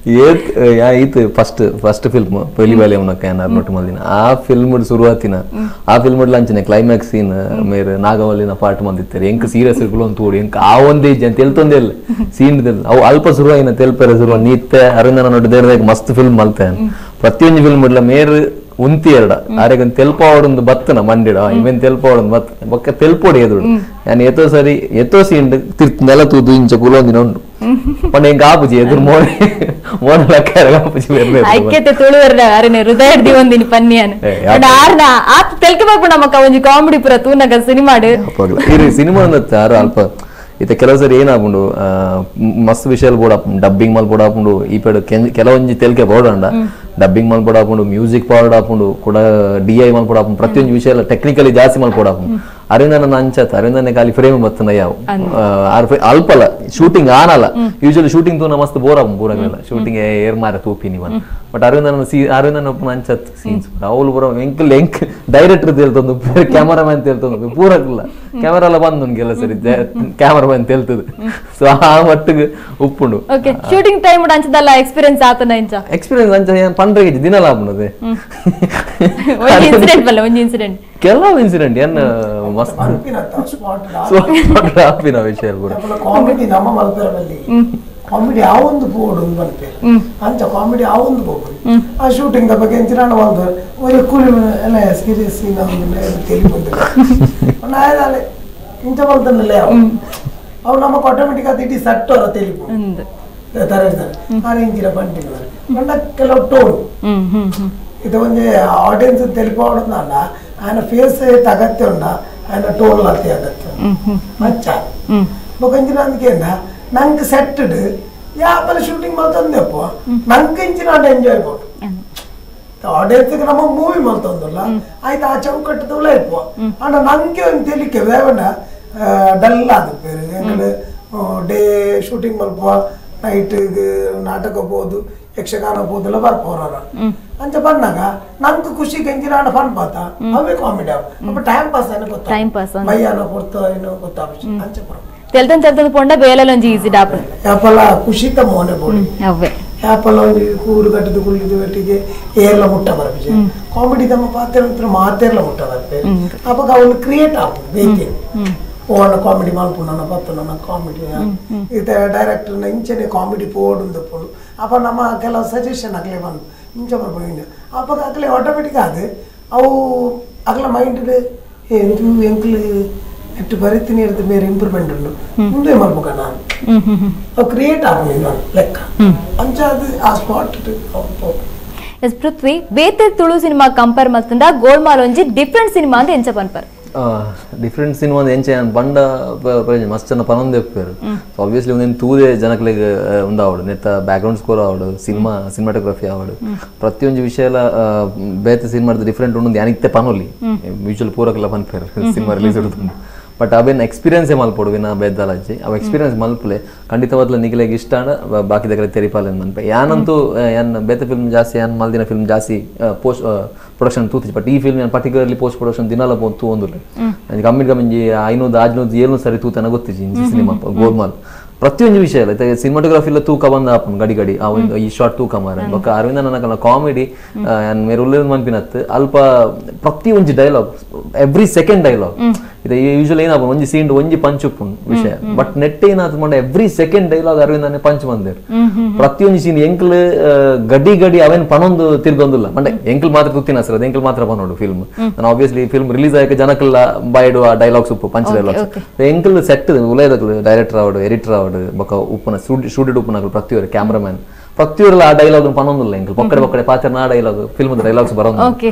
ಏತ್ ಯಾ ಈತ್ first first film ಪೊಲಿ ಬಾಲೆ ಉನಕ ಯಾನ್ ಅರ್ನೊಟ್ಟು ಮಲ್ದಿನ ಆ ಫಿಲ್ಮ್ ಶುರುವಾತಿನ ಆ ಫಿಲ್ಮ್ ಲಂಚನೆ ಕ್ಲೈಮ್ಯಾಕ್ಸ್ ಸೀನ್ ಮೇರ್ ನಾಗವಲ್ಲಿನ ಪಾರ್ಟ್ ಮಂದಿತ್ತಾರೆ ಎಂಕ್ ಸೀರಿಯಸ್ ಕುಲೊಂದು ತೋಡಿ ಎಂಕ್ ಆ ಒಂದೇ ಇಜ್ಜಿ ಅಂತ ತೆಲ್ತೊಂದೇ ಇಲ್ಲ ಸೀನ್ ಅವು ಅಲ್ಪ ಶುರುವಾಯಿನ ತೆಲ್ಪೆರೆ ಶುರುವ ನೀತ್ತೆ ಅರವಿಂದನ ನೋಡು ದೇರ್ದಾಗ ಮಸ್ತ್ ಫಿಲ್ಮ್ ಮಲ್ತೆ ಪ್ರತಿಯೊಂದು ಫಿಲ್ಮ್ ಇಡ್ಲ ಮೇರ್ ಉಂತಿ ಎರಡ ಆರೆಗನ್ ತೆಲ್ಪಾವಡೊಂದು ಬತ್ತನ ಮಂಡಿಡ ಇವೆನ್ ತೆಲ್ಪಾವಡೊಂದು ಬತ್ತ ಬೊಕ್ಕ ತೆಲ್ಪೋಡಿ ಎದುರು ನಾನು ಎತ್ತೋ ಸರಿ ಎತ್ತೋ ಸೀನ್ ತಿರ್ತ್ ನೆಲ ತೂದು ಇಂಚ ಕುಲೊಂದಿನ ಉಂಡು ಪಂಡ ಎಂಕ್ ಆಪುಜಿ ಎದುರು ಮೋನೆ ಮೋನೆ ಲಕ್ಕ ಆಪುಜಿ ಐಕ್ಯತೆ ತುಳುವರ್ನ ಅರೆನೆ ಹೃದಯ ದಿವಂದಿನಿ ಪನ್ನಿಯನ್ ಪಂಡ ಆರ್ನ ಆತ್ ತೆಲ್ಕೆ ಬರ್ಪು ನಮಕ ಒಂಜಿ ಕಾಮಿಡಿ ಪುರ ತೂನಗ ಸಿನಿಮಾಡ್ ಇರು ಸಿನಿಮಾ ಅಂದತ್ತ ಆರು ಅಲ್ಪ ಇತ್ತ ಕೆಲವು ಸರಿ ಏನಾಪುಂಡು ಮಸ್ತ್ ವಿಷಯ ಬೋಡ ಡಬ್ಬಿಂಗ್ ಮಲ್ ಬೋಡ ಆಪುಂಡು ಈ ಪೇಡು ಕೆಲವೊಂಜಿ ತೆಲ್ಕೆ ಬೋಡಂಡ ಡಬ್ಬಿಂಗ್ ಮಲ್ ಬೋಡ ಆಪುಂಡು ಮ್ಯೂಸಿಕ್ ಪೌಡರ್ ಆಪುಂಡು ಕೂಡ ಡಿ I ಮಲ್ ಬೋಡ ಆಪುಂಡು ಪ್ರತಿಯೊಂದು ವಿಷಯ ಟೆಕ್ನಿಕಲಿ ಜಾಸ್ತಿ ಮಲ್ ಬೋಡ ಆಪುಂಡು ಅರವಿಂದನ ಅಂಚತ್ ಅರವಿಂದನೆ ಖಾಲಿ ಫ್ರೇಮ್ ಬತ್ತನ ಯಾವ ಅಲ್ಪಲ್ಲ ಶೂಟಿಂಗ್ ಆನಲ್ಲ ಯೂಶಲಿ ಶೂಟಿಂಗ್ ತೂನ ಮಸ್ತ್ ಬೋರ್ ಆಪುಂಡು ಪೂರಗಲ್ಲ ಶೂಟಿಂಗ್ ಏರ್ ಮಾರ ತೂಪಿನಿ ವನ್ ಬಟ್ ಅರವಿಂದನ ಸಿ ಅರವಿಂದನ ಒಪ್ಪುನ ಅಂಚತ್ ಸೀನ್ಸ್ ಅವಳು ಪೂರ ಎಂಕಲ್ ಎಂಕ್ ಡೈರೆಕ್ಟರ್ ತೇಲ್ತೊಂದು ಕ್ಯಾಮರಾಮ್ಯಾನ್ ತೇಲ್ತೊಂದು ಪೂರಕ್ಲ ಕ್ಯಾಮರಾ ಎಲ್ಲ ಬಂದು ಎಲ್ಲ ಸರಿ ಕ್ಯಾಮರಾಮ್ಯಾನ್ ತೇಲ್ತದೆ ಸೊ ಆ ಮಟ್ಟಿಗೆ ಉಪ್ಪುಂಡು okay shooting time ಅಂಚದಲ್ಲ experience ಆತನ ಇಂಚ ಎಕ್ಸ್ಪೀರಿಯನ್ಸ್ ಅಂಚ ಪಂಡ್ರೆ ದಿನಲ ಆಪುಂಡದೆ ಒಂಜಿ ಇನ್ಸಿಡೆಂಟ್ ಬಲ್ಲ ಒಂಜಿ ಇನ್ಸಿಡೆಂಟ್ ಕೆಲವು ಇನ್ಸಿಡೆಂಟ್ ಏನ್ ಮಸ್ತ್ ಆಪಿನ ವಿಷಯ ಪೂರ ಕಾಮಿಡಿ ನಮ್ಮ ಮಲ್ಪೆರಲ್ಲಿ ಕಾಮಿಡಿ ಆ ಒಂದು ಬೋರ್ಡ್ ಒಂದು ಮಲ್ಪೆರ್ ಅಂಚ ಕಾಮಿಡಿ ಆ ಒಂದು ಬೋರ್ಡ್ ಆ ಶೂಟಿಂಗ್ the ಬಗ್ಗೆ ಎಂಚಿನ ಒಂದು ಒಂದು ಕೂಲಿ ಎಲ್ಲ ಸೀರಿಯಸ್ ಸೀನ್ ತೆಲಿ ಬಂದಿಲ್ಲ ಇಂಚ ಮಲ್ತನಲ್ಲ ಅವು ನಮಕ್ ಆಟೋಮೆಟಿಕ್ ಅದು ಇಡೀ ಸೆಟ್ ಅವರ ತೆಲಿಪು ತರ ಆರು ಇಂಚಿನ ಬಂಟಿನ ಬಂಡ ಕೆಲವು ಟೋನ್ ಇದು ಒಂಜಿ ಆಡಿಯನ್ಸ್ ತೆಲಿಪಾವಡಂದ ఆయన ಫೇಸ್ ಅಗತ್ಯ ಉಂಡ ఆయన ಟೋನ್ ಅತಿ ಅಗತ್ಯ ಮಚ್ಚ ಬೊಕ ಇಂಚಿನ ನಂಗೆ ಸೆಟ್ಟಡ್ ಯಾಪಲ ಶೂಟಿಂಗ್ ಮಲ್ತೊಂದೆಪ್ಪ ನಂಗೆ ಇಂಚಿನ ಎಂಜಾಯ್ ಬೋಡು ಆಡಿಯನ್ಸ್ ನಮ್ಮ ಮೂವಿ ಮಲ್ತೊಂದಲ್ಲ ಆಯ್ತು ಆ ಚೌಕಟ್ಟದವಳ ಇಪ್ಪ ಅಂಡ ನಂಗೆ ಒಂದು ತೆಲಿಕೆ ಬೇವಣ್ಣ ಡಲ್ ಆದ ಬೇರೆ ಎಂಕಡೆ ಡೇ ಶೂಟಿಂಗ್ ಮಲ್ಪ ನೈಟ್ ನಾಟಕ ಹೋದು ಯಕ್ಷಗಾನ ಹೋದೆಲ್ಲ ಬರ್ಪೋರ ಅಂಚ ಬಂದಾಗ ನಂಗೆ ಖುಷಿ ಎಂಜಿನ ಫನ್ ಪಾತ ಅವೇ ಕಾಮಿಡಿ ಅವ ಟೈಮ್ ಪಾಸ್ ಏನೋ ಗೊತ್ತ ಟೈಮ್ ಪಾಸ್ ಮೈಯಾನ ಕೊಡ್ತಾ ಏನೋ ಗೊತ್ತಾಪ ಅಂಚ ಬರ ತೆಲ್ತನ್ ತೆಲ್ತನ್ ಪೊಂಡ ಬೇಲೆಲ ಒಂಜಿ ಈಸಿ ಡಾಪು ಯಾಪಲ ಖುಷಿತ ಮೋನೆ ಬೋಡಿ ಅವೇ ಯಾಪಲ ಒಂಜಿ ಕೂರು ಕಟ್ಟದು ಕುಳ್ಳಿದು ಒಟ್ಟಿಗೆ ಏರ್ಲ ಮುಟ್ಟ ಬರ್ಪೆ ಕಾಮಿಡಿ ತಮ್ಮ ಪಾತ್ರ ಮಾತೆರ್ಲ ಮುಟ್ಟ ಬರ್ಪೆ ಅವಾಗ ಅವನು ಕ್ರಿಯೇಟ್ ಆಪು ಬೇಕೆ ಓನ ಕಾಮಿಡಿ ಮಲ್ಪುನ ಪತ್ತುನ ಕಾಮಿಡಿ ಇತ ಡೈರೆಕ್ಟರ್ನ ಇಂಚನೆ ಕಾಮಿಡಿ ಪೋಡುಂದು ಪೋಡು ಅಪ್ಪ ನಮ್ಮ ಕೆಲವು ಸಜೆಷನ್ ಆಗಲೇ ಬಂದು ಇಂಚ ಬರ್ಬೋದು ಅಪ್ಪ ಆಗಲೇ ಆಟೋಮೆಟಿಕ್ ಅದು ಅವು ಆಗಲ ಮೈಂಡ್ ಎಂತು ಎಂಕ್ಲು ಎಟ್ಟು ಬರಿತೀನಿ ಇರ್ತದೆ ಬೇರೆ ಇಂಪ್ರೂವ್ಮೆಂಟ್ ಉಂಟು ಮುಂದೆ ಮಲ್ಪಕ ನಾನು ಅವು ಕ್ರಿಯೇಟ್ ಆಗುದು ಲೆಕ್ಕ ಅಂಚ ಅದು ಆ ಸ್ಪಾಟ್ ಎಸ್ ಪೃಥ್ವಿ ಬೇತೆ ತುಳು ಸಿನಿಮಾ ಕಂಪೇರ್ ಮಲ್ತಂಡ ಗೋಲ್ಮಾಲ್ ಒಂಜಿ ಡಿಫ್ರೆಂಟ್ ಸಿನಿಮಾ ಅಂತ ಎಂಚ ಪನ್ಪರ್ ಡಿಫ್ರೆಂಟ್ ಸಿನಿಮಾ ಎಂಚ ಬಂಡ ಮಸ್ತ್ ಜನ ಪನೊಂದು ಎಪ್ಪೇರು ಸೊ ಆಬ್ವಿಯಸ್ಲಿ ಒಂದೇನು ತೂದೆ ಜನಕ್ಲೆಗ್ ಉಂದಾವಡು ನೆತ್ತ ಬ್ಯಾಕ್ಗ್ರೌಂಡ್ ಸ್ಕೋರ್ ಆವಡು ಸಿನಿಮಾ ಸಿನಿಮಾಟೋಗ್ರಫಿ ಆವಡು ಪ್ರತಿಯೊಂದು ವಿಷಯ ಎಲ್ಲ ಬೇತೆ ಸಿನಿಮಾ ಡಿಫ್ರೆಂಟ್ ಉಂಡು ಯಾನಿತ್ತೆ ಪನೊಲಿ ಯೂಶುವಲ್ ಪೂರಕ್ಕೆಲ್ಲ ಪನ್ಪೇರು ಸಿನಿಮಾ ರಿಲೀಸ್ ಇಡುತ್ತುಂಡು ಬಟ್ ಅವೇನು ಎಕ್ಸ್ಪೀರಿಯನ್ಸೇ ಮಲ್ಪೊಡು ವಿನ ಬೇದ್ದಾಲಜ್ಜಿ ಅವ ಎಕ್ಸ್ಪೀರಿಯನ್ಸ್ ಮಲ್ಪಲೆ ಖಂಡಿತವಾದ್ಲ ನಿಗಲೆಗ್ ಇಷ್ಟ ಬಾಕಿ దగ్గర ತೆರಿಪಾಲೆ ಮನ್ಪೆ ಯಾನಂತೂ ಯಾನ್ ಬೇತೆ ಫಿಲ್ಮ್ ಜಾಸ್ತಿ ಯಾನ್ ಮಲ್ದಿನ ಫಿಲ್ಮ್ ಜಾಸ್ತಿ ಪೋಸ್ಟ್ ಪ್ರೊಡಕ್ಷನ್ ತೂತಿಜಿ ಬಟ್ ಈ ಫಿಲ್ಮ್ ಯಾನ್ particularly post production ದಿನಲ ತೂ ಒಂದುಲ್ಲೆ ಕಮ್ಮಿ ಕಮ್ಮಿ 500 600 700 ಸರಿ ತೂತನ ಗೊತ್ತಿಜಿ ಸಿನಿಮಾ ಗೋಲ್ಮಾಲ್ ಪ್ರತಿಯೊಂದು ವಿಷಯ ಇಲ್ಲ ಸಿನಿಮಾಟೋಗ್ರಫಿ ಎಲ್ಲ ತೂಕ ಬಂದ ಆಪುಂಡು ಗಡಿ ಗಡಿ ಆ ಒಂದು ಈ ಶಾರ್ಟ್ ತೂಕ ಮಾರ ಬೊಕ್ಕ ಅರವಿಂದ ನನ್ನ ಕಾಮಿಡಿ ಮೇರೆ ಉಲ್ಲೇದ ಮನ್ಪಿನತ್ತು ಅಲ್ಪ ಪ್ರತಿಯೊಂಜಿ dialogue every second dialogue ಇದು ಯೂಶುವಲ್ ಏನಾಪ ಒಂಜಿ ಸೀನ್ ಒಂಜಿ ಪಂಚ್ ಉಪ್ಪುಂಡು ವಿಷಯ ಬಟ್ ನೆಟ್ ಏನಾದ್ ಮಂಡ every second dialogue ಅರವಿಂದನೆ punch ಬಂದೇರು ಪ್ರತಿಯೊಂಜಿ ಸೀನ್ ಎಂಕ್ಲ್ ಗಡಿ ಗಡಿ ಅವೇನ್ ಪನೊಂದು ತಿರ್ಗೊಂದಿಲ್ಲ ಮಂಡೆ ಎಂಕ್ಲ್ ಮಾತ್ರ ತುತ್ತಿನ ಸರ್ ಅದು ಎಂಕ್ಲ್ ಮಾತ್ರ ಪನೋಡು ಫಿಲ್ಮ್ ನಾನು obviously film release ಆಯಕ ಜನಕ್ಕೆಲ್ಲ ಬಾಯ್ಡು ಆ ಡೈಲಾಗ್ಸ್ ಉಪ್ಪು ಪಂಚ್ ಡೈಲಾಗ್ಸ್ ಎಂಕ್ಲ್ ಸೆಟ್ ಉಲೇದಕ್ಲು ಡೈರೆಕ್ಟರ್ ಆವಡು ಎಡಿಟರ್ ಆವಡು ಬೊಕ್ಕ ಉಪ್ಪುನ ಶೂಟೆಡ್ ಉಪ್ಪುನಕ್ಲು ಪ್ರತಿಯೊರು ಕ್ಯಾಮ್ರಾಮ್ಯಾನ್ ಪ್ರತಿಯೊರಲ್ಲ ಆ ಡೈಲಾಗ್ ಪನೊಂದಿಲ್ಲ ಎಂಕ್ಲ್ ಪೊಕ್ಕಡೆ ಪೊಕ್ಕಡೆ ಪಾತ್ರನ ಆ dialogue film dialogues ಬರೋದು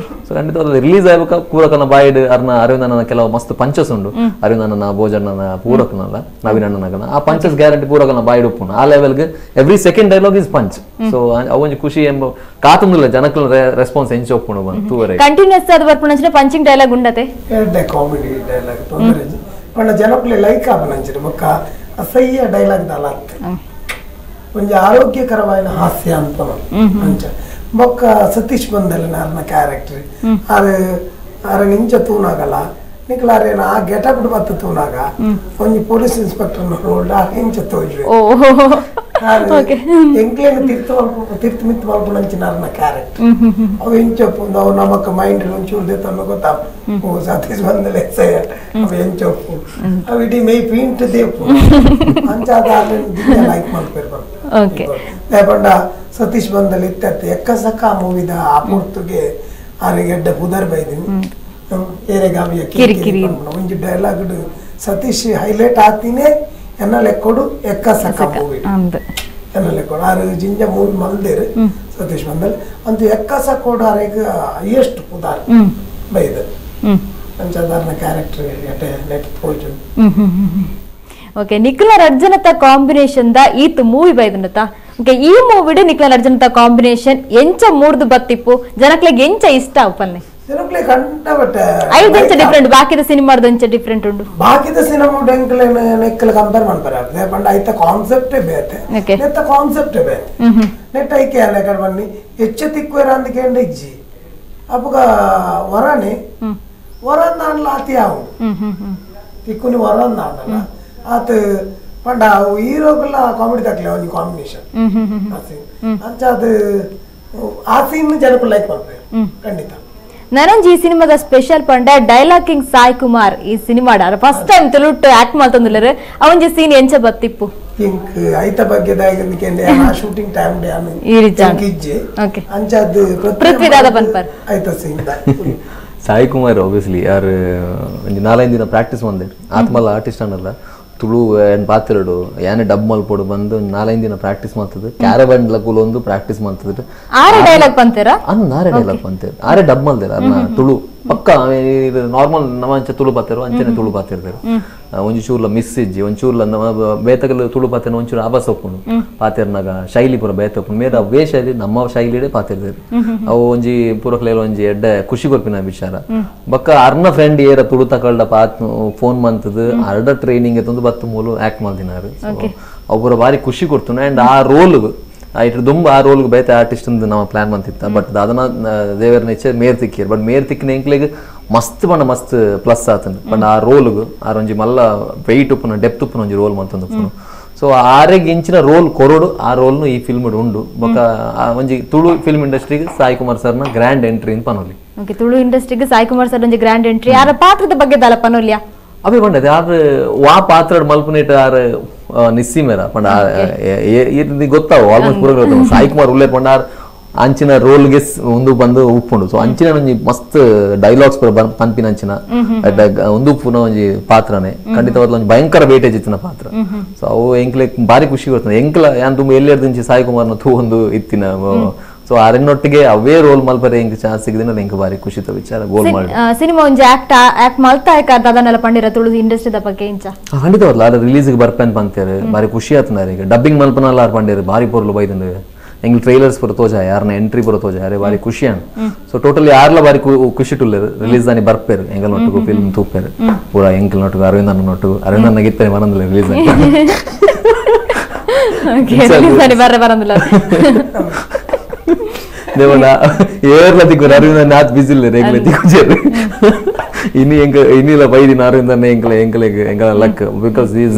ಸೊ ಖಂಡಿತ ರಿಲೀಸ್ ಆಗಬೇಕ ಪೂರಕನ ಬಾಯ್ಡ್ ಅರ್ನ ಅರವಿಂದನ ಕೆಲವು ಮಸ್ತ್ ಪಂಚಸ್ ಉಂಡು ಅರವಿಂದನ ಭೋಜಣ್ಣನ ಪೂರಕನಲ್ಲ ನವೀನ್ ಅಣ್ಣನಗನ ಆ ಪಂಚಸ್ ಗ್ಯಾರಂಟಿ ಪೂರಕನ ಬಾಯ್ಡ್ ಉಪ್ಪುನ ಆ ಲೆವೆಲ್ಗೆ every second dialogue is punch so ಅವೊಂಜಿ ಖುಷಿ ಎಂಬ ಕಾತುಂದಿಲ್ಲ ಜನಕ್ಲ ರೆಸ್ಪಾನ್ಸ್ ಎಂಚ ಒಪ್ಪುಂಡು ತೂವರೆ ಕಂಟಿನ್ಯೂಸ್ ಆದ ಬರ್ಪುನಂಚಿನ ಪಂಚಿಂಗ್ ಡೈಲಾಗ್ ಉಂಡತೆ ಎಡ್ಡೆ ಕಾಮಿಡಿ ಡೈಲಾಗ್ ತೊಂದರೆ ಪಂಡ ಜನಕ್ಲೆ ಲೈಕ್ ಆಪನಂಚಿನ ಬೊಕ್ಕ ಅಸಹ್ಯ ಡೈಲಾಗ್ ದಾಲ ಒಂಜಿ ಆರೋಗ್ಯಕರವಾಯಿನ ಹಾಸ್ಯ ಅಂತ ಅಂಚ ಬೊಕ್ಕ ಸತೀಶ್ ಬಂದಲ್ಲ ಅರ್ನ ಕ್ಯಾರೆಕ್ಟರ್ ಆರು ಆರ ನಿಂಚ ತೂನಾಗಲ್ಲ ನಿಕ್ಲಾರೇನ ಆ ಗೆಟಪ್ ಬತ್ತು ತೂನಾಗ ಒಂಜಿ police inspector roll ಆ ಇಂಚ ತೋಜು ಎಂಕ್ಲೇನ ತೀರ್ಥ ತೀರ್ಥ ಮಿತ್ತು ಮಲ್ಪುನಂಚಿನಾರನ ಕ್ಯಾರೆಕ್ಟರ್ ಅವು ಎಂಚೊಪ್ಪು ಅವು ನಮಕ್ ಮೈಂಡ್ ಒಂಚೂರು ತನ್ನ ಗೊತ್ತಾ ಓ ಸತೀಶ್ ಬಂದಲೆ ಅವು ಎಂಚೊಪ್ಪು ಅವು ಇಡೀ ಮೈ ಪೀಂಟ್ ದೇಪು ಅಂಚಾದ ಲೈಕ್ ಮಲ್ಪೇರು ಓಕೆ ಪಂಡ ಸತೀಶ್ ಬಂದಲ್ಲಿ ಇತ್ತತ್ತೆ ಎಕ್ಕಸಕ್ಕ ಮೂವಿದ ಆ ಪುರ್ತುಗೆ ಆರಿಗೆಡ್ಡ ಪುದರ್ ಬೈದಿನಿ ಏರೆಗಾವಿಯ ಕಿರಿಕಿರಿ ಒಂಜಿ ಡೈಲಾಗ್ ಸತೀಶ್ ಹೈಲೈಟ್ ಆತಿನೇ ಎನ್ನ ಲೆಕ್ಕೊಡು ಎಕ್ಕಸಕ್ಕ ಮೂವಿ ಎನ್ನ ಲೆಕ್ಕೊಡು ಆರು ಜಿಂಜ ಮೂವಿ ಮಲ್ದೇರು ಸತೀಶ್ ಬಂದಲ್ಲಿ ಅಂತೂ ಎಕ್ಕಸಕ್ಕೋಡು ಆರೆಗ್ ಹೈಯೆಸ್ಟ್ ಪುದಾರ್ ಬೈದ ಅಂಚಾದಾರನ ಕ್ಯಾರೆಕ್ಟರ್ ನೆಟ್ ಪೋಜು. ಓಕೆ, ನಿಖಿಲ ಅರ್ಜುನತ ಕಾಂಬಿನೇಷನ್ the ಈತ್ movie ಬೈದನತ. Okay, ಈ ಮೂವಿಡ್ ನಿಖಿಲ ಅರ್ಜುನತ ಕಾಂಬಿನೇಷನ್ ಎಂಚ ಮೂರ್ದು ಬತ್ತಿಪ್ಪು ಜನಕ್ಲೆಗ್ ಎಂಚ ಇಷ್ಟ ಉಪನ್ನೆ ಜನಕ್ಲೆ ಕಂಡಬಟ್ಟೆ ಐದು ಎಂಚ ಡಿಫರೆಂಟ್ ಬಾಕಿದ ಸಿನಿಮಾದ ಎಂಚ ಡಿಫರೆಂಟ್ ಉಂಡು ಬಾಕಿದ ಸಿನಿಮಾ ಎಂಕಲೆ ನೆಕ್ಕಲ ಕಂಪೇರ್ ಮಾಡ್ತಾರೆ ಪಂಡ ಐತ ಕಾನ್ಸೆಪ್ಟೇ ಬೇತೆ ನೆತ್ತ ಕಾನ್ಸೆಪ್ಟೇ ಬೇತೆ ನೆಟ್ ಐಕೆ ಅಲ್ಲ ಕಡೆ ಬನ್ನಿ ಹೆಚ್ಚ ತಿಕ್ಕುವೆರ ಅಂದಕೇಂಡ ಇಜ್ಜಿ ಅಪ್ಪಗ ವರನೆ ವರಂದಾಂಡ್ಲ ಆತಿ ಆವು ತಿಕ್ಕುನಿ ವರಂದಾಂಡಲ ಆತ ಪಂಡ ಹೀರೋಗಲ್ಲ ಕಾಮಿಡಿ ತಕ್ಕಲೆ ಒಂಜಿ ಕಾಂಬಿನೇಷನ್ ಆ ಸೀನ್ ಅಂಚ ಅದು ಆ ಸೀನ್ ಜನಕ್ಕೂ ಲೈಕ್ ಮಾಡ್ತಾರೆ ಖಂಡಿತ. ನನಂಜಿ ಈ ಸಿನಿಮಾದ ಸ್ಪೆಷಲ್ ಪಂಡ ಡೈಲಾಗ್ ಕಿಂಗ್ ಸಾಯಿ ಕುಮಾರ್ ಈ cinema first time ತುಳುಟ್ಟು act ಮಾಡ್ತಂದಿಲ್ಲರು ಅವಂಜಿ scene ಎಂಚ ಬತ್ತಿಪ್ಪು ಇಂಕ್ ಐತ ಬಗ್ಗೆ shooting time day ಅಂಚ ಪೃಥ್ವಿ ದಾದ ಪನ್ಪರ್ ಐತ ಸೀನ್ ಸಾಯಿ ಕುಮಾರ್ ಆಬ್ವಿಯಸ್ಲಿ ಯಾರು ಒಂಜಿ ನಾಲೈದು ದಿನ ಪ್ರಾಕ್ಟೀಸ್ ಬಂದೆ ಆತ್ಮಲ್ಲ ಆರ್ಟಿಸ್ಟ್ ಅನ್ನಲ್ಲ ತುಳು ಏನ್ ಪಾತಿರಡು ಯಾನೆ ಡಬ್ ಮಲ್ಪೊಡು ಬಂದು ನಾಲೈದು ದಿನ ಪ್ರಾಕ್ಟೀಸ್ ಮಾಡ್ತದೆ ಕ್ಯಾರಬಂಡ್ ಲಕುಲ್ ಒಂದು ಪ್ರಾಕ್ಟೀಸ್ ಮಾಡ್ತದೆ ಆರೆ ಡೈಲಾಗ್ ಪಂತೀರಾ ಅಂದ್ ಆರೆ ಡೈಲಾಗ್ ಪಂತೇರು ಆರೆ ಡಬ್ ಮಲ್ದೇರ ಅರ್ನ ತುಳು ಪಕ್ಕ ನಾರ್ಮಲ್ ನಮ್ಮ ಅಂಚೆ ತುಳು ಪಾತಿರು ಅಂಚನೆ ತುಳು ಪಾತಿರ್ತಾರೆ ಒಂಜಿ ಚೂರ್ಲ ಮಿಸ್ ಇಜ್ಜಿ ಒಂಚೂರ್ಲ ನಮ್ಮ ಬೇತಕಲ್ ತುಳು ಪಾತಿನ ಒಂಚೂರು ಆಭಾಸ ಒಪ್ಪುಂಡು ಪಾತಿರ್ನಾಗ ಶೈಲಿ ಪೂರ ಬೇತ ಒಪ್ಪುಂಡು ಮೇರ ಅವೇ ಶೈಲಿ ನಮ್ಮ ಶೈಲಿಡೆ ಪಾತಿರ್ತಾರೆ ಅವು ಒಂಜಿ ಪೂರಕ್ಲೇಲ ಒಂಜಿ ಎಡ್ಡೆ ಖುಷಿ ಕೊರ್ಪಿನ ವಿಚಾರ ಬಕ್ಕ ಅರ್ನ ಫ್ರೆಂಡ್ ಏರ ತುಳು ತಕಲ್ಡ ಪಾತ್ ಫೋನ್ ಮಂತದ ಅರ್ಡ ಟ್ರೈನಿಂಗ್ ಎತ್ತೊಂದು ಬತ್ತು ಮೂಲು ಆಕ್ಟ್ ಮಾಡ್ದಿನಾರು ಅವು ಪೂರ ಭಾರಿ ಖುಷಿ ಕೊಡ್ತುನ. ಅಂಡ್ ಆ ರೋಲ್ ಇಟ್ರ ದುಂಬ ಆ ರೋಲ್ಗೆ ಬೇತೆ ಆರ್ಟಿಸ್ಟ್ ಅಂದ್ ನಮ್ಮ ಪ್ಲಾನ್ ಬಂತಿತ್ತ ಬಟ್ ಅದನ್ನ ದೇವರ ಇಚ್ಛೆ ಮೇರ್ ತಿಕ್ಕಿರ್ ಬಟ್ ಮೇರ್ ತಿಕ್ಕಿನ ಎಂಕ್ಲೆಗ್ ಮಸ್ತ್ ಪಂಡ ಮಸ್ತ್ ಪ್ಲಸ್ ಆತಂದು ಪಂಡ ಆ ರೋಲ್ಗ್ ಆ ಒಂಜಿ ಮಲ್ಲ ವೆಯ್ಟ್ ಉಪ್ಪುನ ಡೆಪ್ತ್ ಉಪ್ಪುನ ಒಂಜಿ ರೋಲ್ ಮಂತಂದು ಉಪ್ಪುನು. ಸೊ ಆರೆಗ್ ಇಂಚಿನ ರೋಲ್ ಕೊರೋಡು ಆ ರೋಲ್ನು ಈ ಫಿಲ್ಮ್ ಉಂಡು ಬೊಕ ಒಂಜಿ ತುಳು ಫಿಲ್ಮ್ ಇಂಡಸ್ಟ್ರಿಗೆ ಸಾಯಿ ಕುಮಾರ್ ಸರ್ನ ಗ್ರ್ಯಾಂಡ್ ಎಂಟ್ರಿ ಅಂತ ಪನೊಲಿ. ಓಕೆ, ತುಳು ಇಂಡಸ್ಟ್ರಿಗೆ ಸಾಯಿ ಕುಮಾರ್ ಸರ್ ಒಂಜಿ ಗ್ರ್ಯಾಂಡ್ ಎಂಟ್ರಿ ಆರ ಪಾತ್ರದ ಬಗ್ಗೆ ದಾಲ ಪನೊಲಿಯಾ ಅವೇ ಪಂಡದೆ ಆರ್ ವಾ ಪಾತ್ರ ಮಲ್ಪನೇಟ ಆರ್ ನಿಸ್ಸಿಮೇರ ಪಂಡ ಗೊತ್ತಾವು ಆಲ್ಮೋಸ್ಟ್ ಪೂರ ಗೊತ್ತಾವು ಸಾಯಿ ಕುಮಾರ್ ಉಲ್ಲೇರ್ ಪಂಡ ಆರ್ ಅಂಚಿನ ರೋಲ್ಗೆ ಒಂದು ಬಂದು ಉಪ್ಪುಂಡು. ಸೊ ಅಂಚಿನ ಒಂಜಿ ಮಸ್ತ್ ಡೈಲಾಗ್ಸ್ ಪೂರ ಪನ್ಪಿನ ಅಂಚಿನ ಒಂದು ಉಪ್ಪುನ ಒಂಜಿ ಪಾತ್ರನೇ ಖಂಡಿತವಾದ ಒಂಜಿ ಭಯಂಕರ ವೇಟೇಜ್ ಇತ್ತಿನ ಪಾತ್ರ. ಸೊ ಅವು ಎಂಕ್ಲೆ ಭಾರಿ ಖುಷಿ ಬರ್ತದೆ ಎಂಕ್ಲ ಯಾನ್ ತುಂಬ ಎಲ್ಲೆರ್ದಿಂಚಿ ಸಾಯಿ ಕುಮಾರ್ನ ತೂ ಒಂದು ಇತ್ತಿನ. ಸೊ ಅರನ್ನೊಟ್ಟಿಗೆ ಅವೇ ರೋಲ್ ಮಲ್ಪರೆ ಎಂಕ್ ಚಾನ್ಸ್ ಸಿಗದಿನ ಎಂಕ್ ಭಾರಿ ಖುಷಿತ ವಿಚಾರ ಗೋಲ್ ಮಾಡಿ ಸಿನಿಮಾ ಒಂಜಿ ಆಕ್ಟ್ ಆಕ್ಟ್ ಮಲ್ತಾ ಅದನ್ನೆಲ್ಲ ಪಂಡಿರ ತುಳು ಇಂಡಸ್ಟ್ರಿದ ಬಗ್ಗೆ ಇಂಚ ಖಂಡಿತವಲ್ಲ ಅದ ರಿಲೀಸ್ಗೆ ಬರ್ಪೇನ್ ಪಂತೇರು ಭಾರಿ ಖುಷಿ ಆತನಾರ ಈಗ ಡಬ್ಬಿಂಗ್ ಮಲ್ಪನಲ್ಲ ಆರ್ ಪಂಡೇರು ಭಾರಿ ಪೊರ್ಲು ಬೈದಂಡು ಎಂಗ್ ಟ್ರೈಲರ್ಸ್ ಪೂರ ತೋಜ ಯಾರನ್ನ ಎಂಟ್ರಿ ಪೂರ ತೋಜ ಯಾರೇ ಭಾರಿ ಖುಷಿ ಅನ್. ಸೊ ಟೋಟಲಿ ಯಾರ್ಲ ಭಾರಿ ಖುಷಿ ಟುಲ್ಲೇರು ರಿಲೀಸ್ ದಾನಿ ಬರ್ಪೇರು ಎಂಗಲ್ ನೊಟ್ಟಿಗೂ ಫಿಲ್ಮ್ ತೂಪೇರು ಪೂರ ಎಂಕಲ್ ನೊಟ್ಟಿಗೂ ಅರವಿಂದ್ ಅನ್ನ ನೊಟ್ಟಿಗೂ ಅರವಿಂದ್ ಅನ್ನ ಗಿತ್ತನೆ ಮನಂದಿಲ್ಲ ರಿಲೀಸ್ ಬರಂದಿಲ್ಲ ದೇವಣ್ಣ ಏರ್ಲ ತಿಕ್ಕು ಅರವಿಂದ ಆತ್ ಬಿಸಿ ಇಲ್ಲ ಎಂಗ್ಲ ತಿಕ್ಕು ಇನ್ನು ಎಂಕ ಇನ್ನಿಲ್ಲ ಬೈದಿನ ಅರವಿಂದನ್ನ ಎಂಕಲ ಎಂಕಲ ಎಂಕಲ luck because is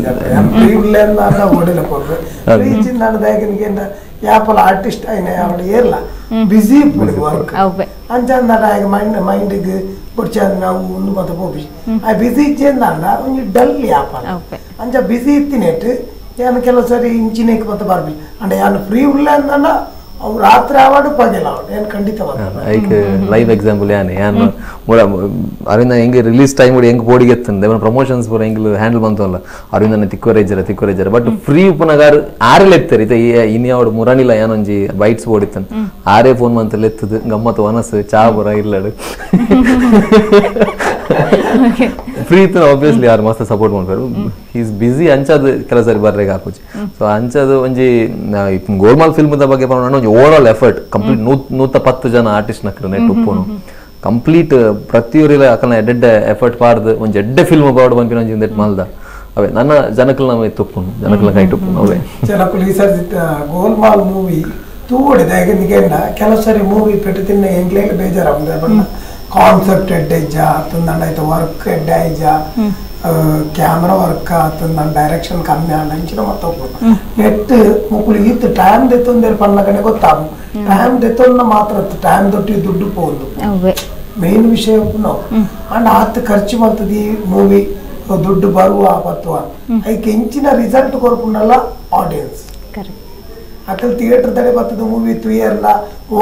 ಯಾಪಲ artist అయిన ఆవిడ ఏర్ల బిజీ వర్క్ ಅಂಚಂದಾಡ ಆಗ ಮೈಂಡ್ ಮೈಂಡಿಗೆ ಬೊಡ್ಚಾಂದ್ ನಾವು ಒಂದು ಮತ ಪೋಪಿ ಆ ಬಿಸಿ ಇಚ್ಚೇಂದಾಂಡ ಒಂಜಿ ಡಲ್ ಯಾಪಲ ಅಂಚ ಬಿಸಿ ಇತ್ತಿನೆಟ್ ಯಾನ್ ಕೆಲವು ಸರಿ ಇಂಚಿನೇಕ್ ಮತ ಬರ್ಬಿ ಅಂಡ ಯಾನ್ ಫ್ರೀ ಉಳ್ಳ ಅಂದಾಂಡ ಅವು ರಾತ್ರಿ ಆವಾಡು ಪಗೆಲ ಆವಾಡು ಏನು ಖಂಡಿತ ಐಕ್ ಲೈವ್ ಎಕ್ಸಾಂಪಲ್ ಯಾನ್ ಯಾನ್ ಅರವಿಂದ ಹೆಂಗೆ ರಿಲೀಸ್ ಟೈಮ್ ಕೂಡ ಹೆಂಗೆ ಬೋಡಿಗೆ ಎತ್ತಂದೆ ಅವನ ಪ್ರಮೋಷನ್ಸ್ ಪೂರ ಹೆಂಗೆ ಹ್ಯಾಂಡಲ್ ಬಂತಲ್ಲ ಅರವಿಂದನ ತಿಕ್ಕೋರೇಜರ ಬಟ್ ಫ್ರೀ ಉಪನಗಾರ್ ಆರೆಲ್ಲ ಎತ್ತಾರೆ ಇತ ಇನ್ಯಾವಡು ಮುರಣಿಲ್ಲ ಏನೊಂಜಿ ಬೈಟ್ಸ್ ಓಡಿತ್ತನ್ ಆರೇ ಫೋನ್ ಮಂತಲ್ಲಿ ಎತ್ತದು ಗಮ್ಮತ್ತು ವನಸು ಚಾ ಪೂರ ಇಲ್ಲಡು ಫ್ರೀ ಇತ್ತು ಆಬ್ವಿಯಸ್ಲಿ ಯಾರು ಮಸ್ತ್ ಸಪೋರ್ಟ್ ಮಾಡ್ತಾರೆ is busy ಅಂಚದು ಕೆಲಸ ಸರಿ ಬರ್ರೆಗೆ ಹಾಕುಚಿ. ಸೊ ಅಂಚದು ಒಂಜಿ ಗೋಲ್ಮಾಲ್ ಫಿಲ್ಮ್ದ ಬಗ್ಗೆ ಒಂಜಿ over all effort complete 110 ಜನ ಆರ್ಟಿಸ್ಟ್ ನಕ್ರ ನೆಟ್ ಉಪ್ಪುನು ಕಂಪ್ಲೀಟ್ ಪ್ರತಿಯೊರಿಲ ಅಕಲ್ನ ಎಡ್ಡೆಡ್ಡೆ ಎಫರ್ಟ್ ಪಾಡ್ದು ಒಂಜಿ ಎಡ್ಡೆ ಫಿಲ್ಮ್ ಬಾಡ್ ಪನ್ಪಿನ ಒಂಜಿ ಒಂದೆಟ್ ಮಲ್ದ ಅವೇ ನನ್ನ ಜನಕಲ್ ನಮ್ಮ ತುಪ್ಪುನು ಜನಕಲ್ನ ಕೈ ತುಪ್ಪುನು ಅವೇ ಜನಕುಲು ಈ ಸರ್ತಿ ಗೋಲ್ಮಾಲ್ ಮೂವಿ ತೂವಡಿದೆ ಯಾಕೆಂದ ಕೆಲವು ಸರಿ ಮೂವಿ ಪೆಟ್ಟು ತಿನ್ನ ಎಂಗ್ಲೇ ಬೇಜಾರಾಗ್ತದೆ ಬಟ್ ಕಾನ್ಸೆಪ್ಟ್ ಎಡ್ಡೆಜ್ಜ ತಂದಂಡ ಆಯ್ತು ವರ್ಕ್ ಎಡ್ಡೆ ಆಯ್ಜ Camera work ಆತಂದ direction ಕಮ್ಮಿ ಆಂಡ ಅಂಚಿನ ಮತ್ತೊಬ್ಬರು ನೆಟ್ ಮುಕುಲು ಈತ್ ಟೈಮ್ ದೆತ್ತೊಂದೇರು ಪನ್ನಗನೆ ಗೊತ್ತಾಗು ಟೈಮ್ ದೆತ್ತೊಂದ ಮಾತ್ರ ಟೈಮ್ ದೊಟ್ಟಿ ದುಡ್ಡು ಪೋಂದು ಮೇನ್ ವಿಷಯ ನಾವು ಅಂಡ್ ಆತ ಖರ್ಚು ಮಾಡ್ತದೆ ಈ ಮೂವಿ ದುಡ್ಡು ಬರುವ ಬತ್ತುವ ಐಕೆ ಇಂಚಿನ ರಿಸಲ್ಟ್ ಕೊರ್ಪುಂಡಲ್ಲ ಆಡಿಯನ್ಸ್ ಅಕಲ್ ಥಿಯೇಟರ್ ದಡೆ ಬರ್ತದ ಮೂವಿ ತುಯರ್ಲ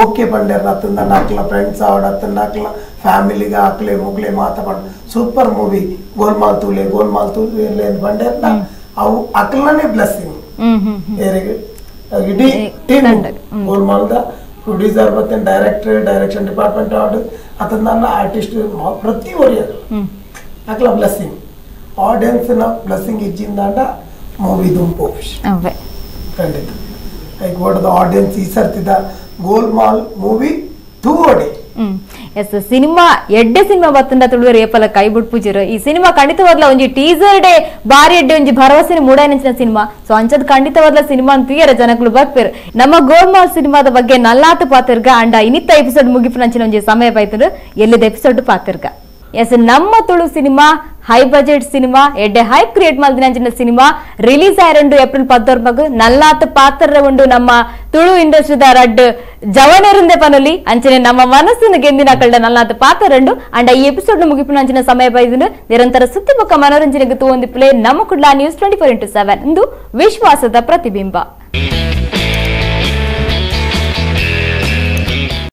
ಓಕೆ ಪಂಡೇರ್ಲ ಅತ್ತಂದ ಅಕ್ಲ ಫ್ರೆಂಡ್ಸ್ ಆವಡ ಅತ್ತಂದ ಅಕ್ಲ ಫ್ಯಾಮಿಲಿಗೆ ಅಕ್ಲೆ ಮುಗ್ಲೆ ಮಾತ ಪಂಡ ಸೂಪರ್ ಮೂವಿ ಗೋಲ್ಮಾಲ್ ತೂಲೆ ಗೋಲ್ಮಾಲ್ ತೂಲೆ ಪಂಡೇರ್ಲ ಅವು ಅಕ್ಲನೇ ಬ್ಲೆಸ್ಸಿಂಗ್ ಇಡೀ ಟೀಮ್ ಗೋಲ್ಮಾಲ್ದ ಪ್ರೊಡ್ಯೂಸರ್ ಮತ್ತೆ director direction department ಆವಡು ಅತ್ತಂದ ಆರ್ಟಿಸ್ಟ್ ಪ್ರತಿ ಒರಿಯರು ಅಕ್ಲ ಬ್ಲೆಸ್ಸಿಂಗ್ ಆಡಿಯನ್ಸ್ನ ಬ್ಲೆಸ್ಸಿಂಗ್ ಇಜ್ಜಿಂದಾಂಡ ಮೂವಿ ದುಂಪು ಖಂಡಿತ like what the audience ಈ ಸರ್ತಿದ ಗೋಲ್ಮಾಲ್ ಮೂವಿ ತೂ ಓಡಿ ಎಸ್ ಸಿನಿಮಾ ಎಡ್ಡೆ ಸಿನಿಮಾ ಬತ್ತಂಡ ತುಳುವೆರ್ ಏಪಲ ಕೈ ಬುಡ್ಪುಜಿರು ಈ ಸಿನಿಮಾ ಖಂಡಿತವಾದ್ಲ ಒಂಜಿ ಟೀಸರ್ ಡೇ ಬಾರಿ ಎಡ್ಡೆ ಒಂಜಿ ಭರವಸೆನೆ ಮೂಡಾಯಿನಂಚಿನ ಸಿನಿಮಾ ಸೊ ಅಂಚದ ಖಂಡಿತವಾದ್ಲ ಸಿನಿಮಾ ಅಂತ ಜನಗಳು ಬರ್ಪೇರು ನಮ್ಮ ಗೋಲ್ಮಾಲ್ ಸಿನಿಮಾದ ಬಗ್ಗೆ ನಲ್ಲಾತು ಪಾತಿರ್ಗ ಅಂಡ ಇನ್ನಿತ್ತ ಎಪಿಸೋಡ್ ಮುಗಿಪುನಂಚಿನ ಒಂಜಿ ಸಮಯ ಬೈತರು ಎಲ್ಲಿದ ಎಪಿಸೋಡ್ ಪಾತಿರ್ಗ ಎಸ್ ನಮ್ಮ Tulu cinema high budget cinema ಎಡ್ಡೆ ಹೈಪ್ ಕ್ರಿಯೇಟ್ ಮಲ್ದಿನಂಚಿನ ಸಿನಿಮಾ ರಿಲೀಸ್ ಆಯ್ರಂಡು ಏಪ್ರಿಲ್ 19 ನಲ್ಲಾತ ಪಾತ್ರ ಉಂಡು ನಮ್ಮ ತುಳು ಇಂಡಸ್ಟ್ರಿದ ರಡ್ಡ್ ಜವನರುಂದೆ ಪನೊಲಿ ಅಂಚನೆ ನಮ್ಮ ಮನಸ್ಸಿನ ಗೆಂದಿನ ಕಳ್ಳ ನಲ್ಲಾತ ಪಾತ್ರರಂಡು ಅಂಡ ಈ ಎಪಿಸೋಡ್ ಮುಗಿಪಿನಂಚಿನ ಸಮಯ ಬೈದು ನಿರಂತರ ಸುದ್ದಿ ಬೊಕ್ಕ ಮನೋರಂಜನೆಗೆ ತೂವೊಂದಿ ಪ್ಲೇ ನಮ್ಮ ಕುಡ್ಲ ನ್ಯೂಸ್ 24x7 ಇಂದು ವಿಶ್ವಾಸದ ಪ್ರತಿಬಿಂಬ.